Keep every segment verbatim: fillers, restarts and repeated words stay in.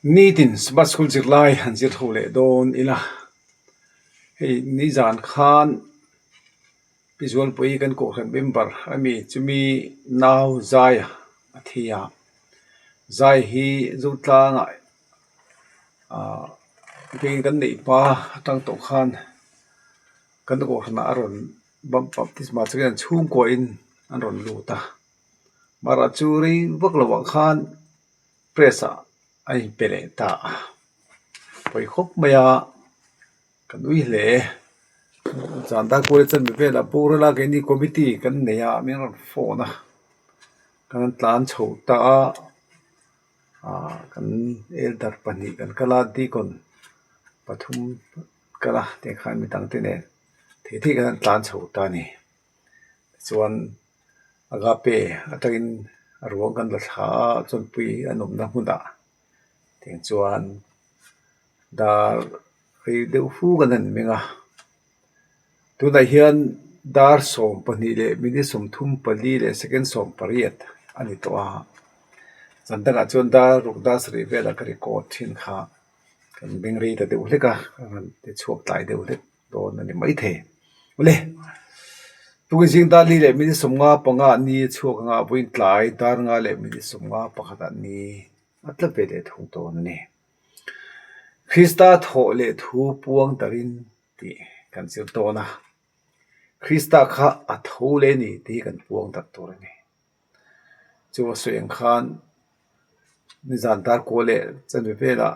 Nitin Sabbath School zirlai han zir tho leh dawn ila. Hei nizan khan Pi Zualpui kan kohran member a mi chu mi nau Zaia a thi a. Zai hi Zotlanga, a, bikin kan nei pa atang tawh khan kan kohrana a rawn bam-, baptisma chungin an chhungkuain an rawn lut a. Mara chu rei vak lovah khan press-a a inpe leh ta a. Pawi khawp mai a, kan ui hle. Zan dar kuo le chanve vela Borala keini committee kan nei a, min rawn phone a. Kan tlan chho ta a, a, kan elder pahnih kan kal a, deacon pathum kal a, te khan mi dangte nen thei thei kan tlan chho ta ni. Chuan Agape atangin a ruang kan la thla a, Chawnpui an awmna hmunah. Tiang chuan dar rei deuh fu kan han meng a. Tunah hian dar sawm pahnih leh minute sawmthum pali leh second sawm pariat a ni tawh a. Chan dangah chuan dar ruk dar sarih vela ka record ṭhin kha kan meng rei ta deuh hlek a, kan han ti chhuak tlai deuh hlek dawn a ni mai thei. Le, tukin zing dar li leh minute sawmnga panga ni chhuak anga vawiin tlai dar nga leh minute sawmnga pakhatah ni a tla ve leh thung dawn a ni. Krista thawh leh thu puang darin tih kan zir dawn a. Krista kha a tho leh ni tih kan puang dar tur a ni. Chu a sawi ang khan nizan dar kuo leh chanve vela,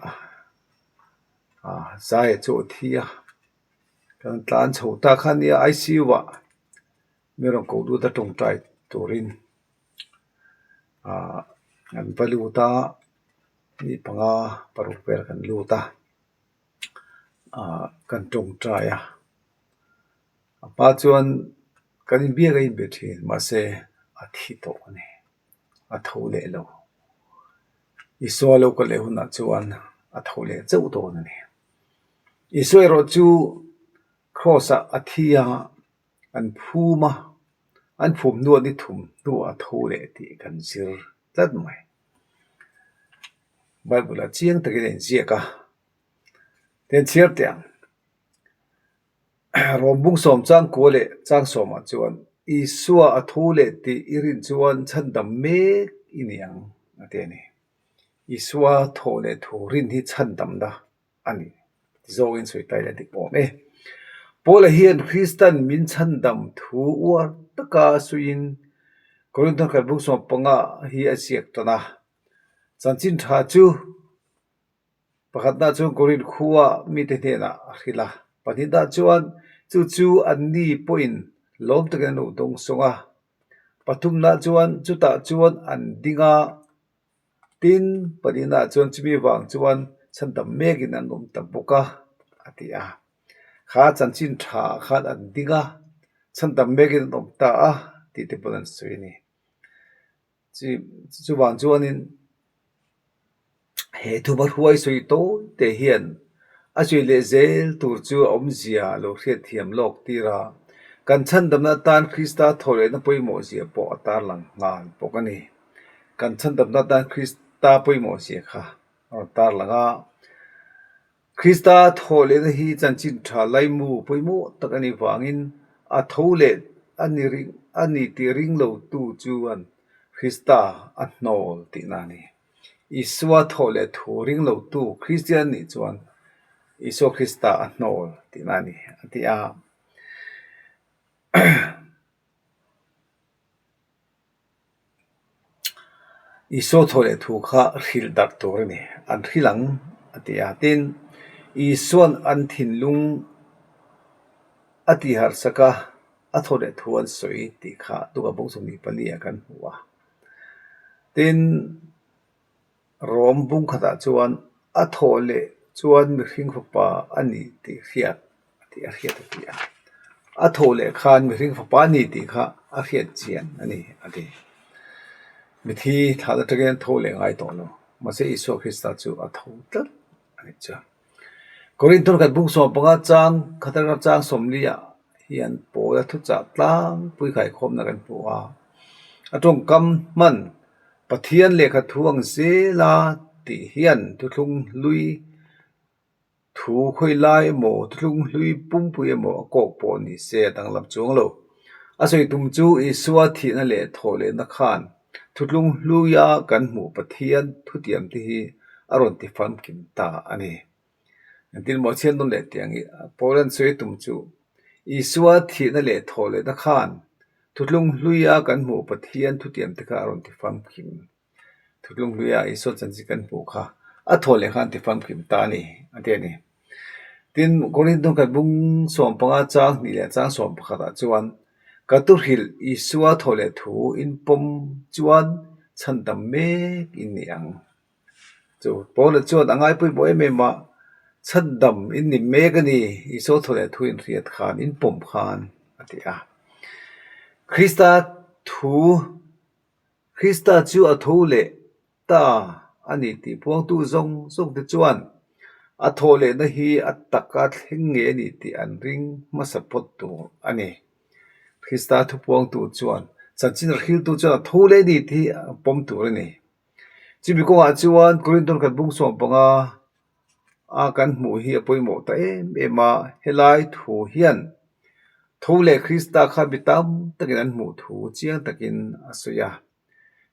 a, Zaia chu a thi a. Kan tlan chho ta khan nia I C U-ah mi rawn ko lut a ṭawngṭai turin, a, an va lut a, mi panga paruk vel kan lut a, a, kan ṭawngṭai a. A hma chuan kan inbiak a inbe ṭhin, mahse a thi tawh a ni. A tho leh lo. Isua lo kal leh hunah chuan a tho leh chauh dawn a ni. Isua erawh chu cross-ah a thi a, an phum a, an phum hnu a ni thum hnu a tho leh tih kan zir tlat mai. Bible-a chiang takin a inziak a. Ten chhiar teh ang. Rom bung sawm chang kuo leh chang sawmah chuan Isua a tho leh tih i rin chuan chhandam mek i ni ang a ti a ni. Isua thawh leh thu rin hi chhandamna a ni. Zawngin sawi ta ila dik awm e. Paula hian Kristan min chhandam thu uar taka suiin Korinthon khat bung sawm panga hi a ziak tan a. Chanchin ṭha chu pakhatna chuan Korinth khua mite hnenah a hril a. Pahnihna chuan chu chu anni pawhin lawm takin an lo dawngsawng a. Pathumna chuan chutah chuan an ding a. Tin, pahnihna chuan chumi vang chuan chhandam mekin an awm ta bawk a, a ti a. Kha chanchin ṭha khan an ding a, chhandam mekin an awm ta a, tih te pawn an sawi a ni. Chu, chuvang chuanin he thu hmahruai sawi tawite hian a sawi leh zel tur chu a awmzia lo hriatthiam lawk tir a, kan chhandamna atan Krista thawhlehna pawimawhzia pawh a tarlang nghal bawk a ni. Kan chhandamna atan Krista pawimawhzia kha a rawn tarlang a. Krista thawhlehna hi chanchin ṭha laimu pawimawh tak a ni vangin a tho leh a ni ring, a ni tih ring lo tu chuan Krista a hnawl tihna a ni. Isua thawhleh thu ring lo tu Kristian nih chuan Isua Krista a hnawl tihna a ni, a ti a. Isua thawhleh thu kha hril darh tur a ni, an hril ang a ti a. Tin, Isuan an thinlung a tiharsak a, a thawhleh thu an sawi tih kha Luka bung sawmhnih pali ah kan hmu a. Tin, Rom bung khatah chuan a thawhleh chuan mihring fapa a ni tih hriat, a ti a, hriat a ti a. A thawhleh khan mihring fapa a ni tih kha a hriat chian a ni, a ti. Mithi thlan aṭangin an tho leh ngai tawh lo. Mahse, Isua Krista chu a tho tlat a ni chu. Korinthon khat bung sawm panga chang khat aṭanga chang sawmli ah hian Paula thuchah tlangpui khaikhawmna kan hmu a. A ṭawngkam hman Pathian lehkha thu ang zela tih hian thuthlung hlui thu khoi lai emaw, thuthlung hlui pumpui emaw a kawk pawh ni se a danglam chuang lo. A sawi tum chu Isua thihna leh thawhlehna khan thuthlung hluia kan hmuh Pathian thutiam te hi a rawn ti famkim ta a ni. Engtin maw chian nun leh tiang hi, Paulan sawi tum chu Isua thihna leh thawhlehna khan thuthlung hluia kan hmuh Pathian thutiam te kha a rawn ti famkim. Thuthlung hluia Isua chanchin kan hmuh kha a thawhleh khan ti famkim ta a ni, a ti a ni. Tin, Korinth khat bung sawm panga chang hnih leh chang sawm pakhat ah chuan, ka tu hrilh Isua thawhleh thu in pawm chuan chhandam mek in ni ang. Chu Paula chuan a ngai pawimawh em em a, chhandam in ni mek a ni, Isua thawhleh thu in hriat khan, in pawm khan, a ti a. Krista thu, Krista chu a tho leh ta a ni tih puangtu zawng zawng te chuan a thawhlehna hi a taka thleng ngei a ni tih an ring hmasa phawt tur a ni. Krista thu puangtu chuan, chanchin a hriltu chuan a tho leh a ni tih a pawm tur a ni. Chumi kawngah chuan Korinth khat bung sawm panga a kan hmuh hi a pawimawh ta em em a, helai thu hian tho leh Krista kha mi tam takin an hmuh thu chiang takin a sawi a.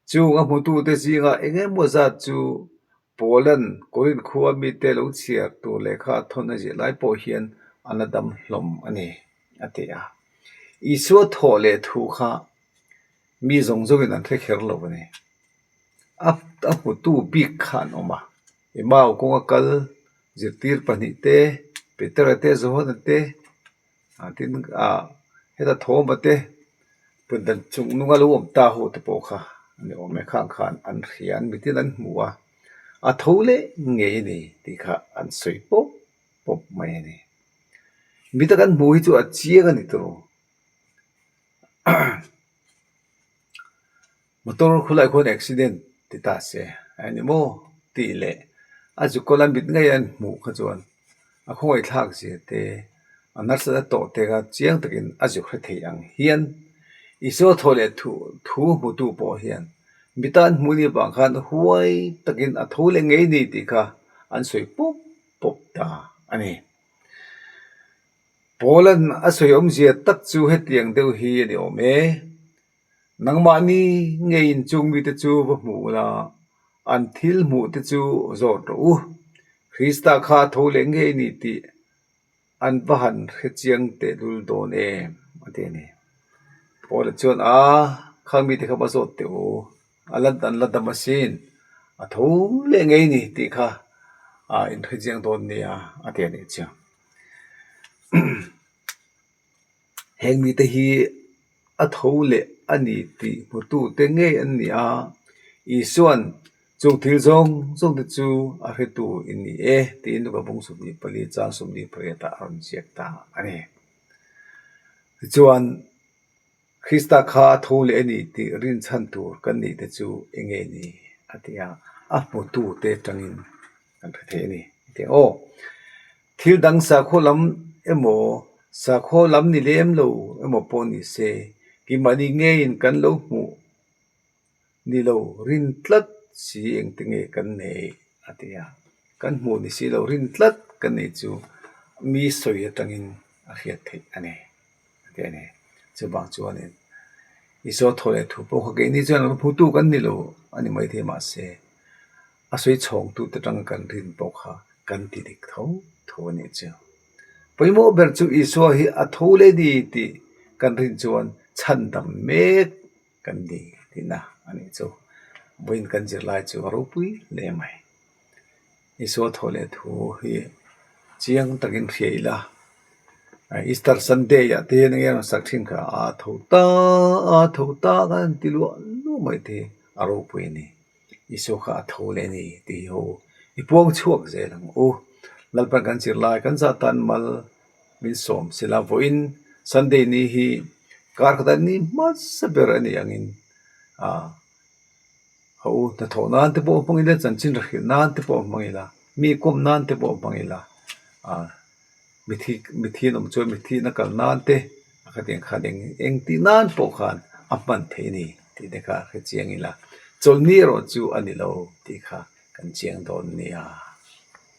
Chung a hmutute zinga eng emaw zat chu Paulan Korinth khua mite lo chhiar tur lehkha a thawn a ziah lai pawh hian a la dam hlawm a ni, a ti a. Isua thawhleh thu kha mi zawng zawngin an hre kher lo a ni. A, a hmutu bik kha an awm a. Emau kawnga kal zirtir pahnih te, Petera te, Johana te, a, tin, a, heta Thawma te, pundan chungnunga lo awm ta ho te pawh kha an ni awm e, khang khan an hria, an mitin an hmu a. A tho leh ngei a ni tih kha an sawi pawp pawp mai a ni. Mi tak an hmu hi chu a chiang a ni tur. Motor khulai khuan accident ti ta se, a ni maw? Tih leh a zu kawla mit ngei an hmuh kha chuan a khawngaihthlak zia te, a narsatna tawh te kha chiang takin a zu hre thei ang hian, Isua thawhleh thu, thu hmutu pawh hian mi tan hmu ni vang khan huai takin a tho leh ngei ni tih kha an sawi pawp pawp ta a ni. Paulan a sawi awmzia tak chu hetiang deuh hi a ni awm e. Nangmahni ngeiin chung mite chu va hmu la, an thil hmuh te chu zawt rawh u. Krista kha tho leh ngei ni tih an va han hre chiang teh lul dawn em, a ti a ni. Paula chuan, a, khang mite kha va zawt teh u, a la, an la dam asin, a tho leh ngei ni tih kha, a, in hre chiang dawn nia, a ti a ni chu. Heng mite hi a tho leh a ni tih hmutute ngei an ni a, Isuan chung thil zawng zawng te chu a hretu in ni e, tiin Luka bung sawmhnih pali chang sawmhnih pariat ah a rawn ziak ta a ni. Tichuan, Krista kha a tho leh a ni tih rinchhan tur kan nih te chu enge ni? A ti a, a hmutute aṭangin kan hre thei a ni. Ti aw. Thil dang sakhaw lam emaw, sakhaw lam ni lem lo emaw pawh ni se, keimahni ngeiin kan lo hmuh ni lo rin tlat si engtin nge kan nei? A ti a. Kan hmuh ni si lo rin tlat kan nih chu mi sawi aṭangin a hriat theih a ni. A ti a ni. Chuvang chuanin Isua tho leh thu pawh kha keini chuan hmutu kan ni lo a ni mai thei, mahse, a sawi chhawngtute aṭanga kan rin pawh kha kan ti dik tho tho a ni chu. Pawimawh ber chu Isua hi a tho leh ni tih kan rin chuan chhandam mek kan ni tihna a ni chu. Vawiin kan zir lai chu a ropui hle mai. Isua tho leh thu hi chiang takin hria ila. A, Easter Sunday ah te hian enge an sak ṭhin kha, a tho ta, a tho ta kan ti luah luah mai te a ropui a ni. Isua kha a tho leh a ni tih hi ho i puang chhuak zel ang u. Lalpan kan zir lai kan zat tan mal min sawm sela, vawiin Sunday ni hi kar khat a ni hmasa ber a ni angin, a, ho hnathawh nan te pawh hmang ila, chanchin rawn hrilh nan te pawh hmang ila, mi kawm nan te pawh hmang ila, a, mithi, mithi an awm chuan mithi an kal nan te, a khatiang khan eng, eng tih nan pawh khan a hman theih a ni tih te kha hre chiang ila, chawlhni erawh chu a ni lo tih kha kan chieng dawn nia.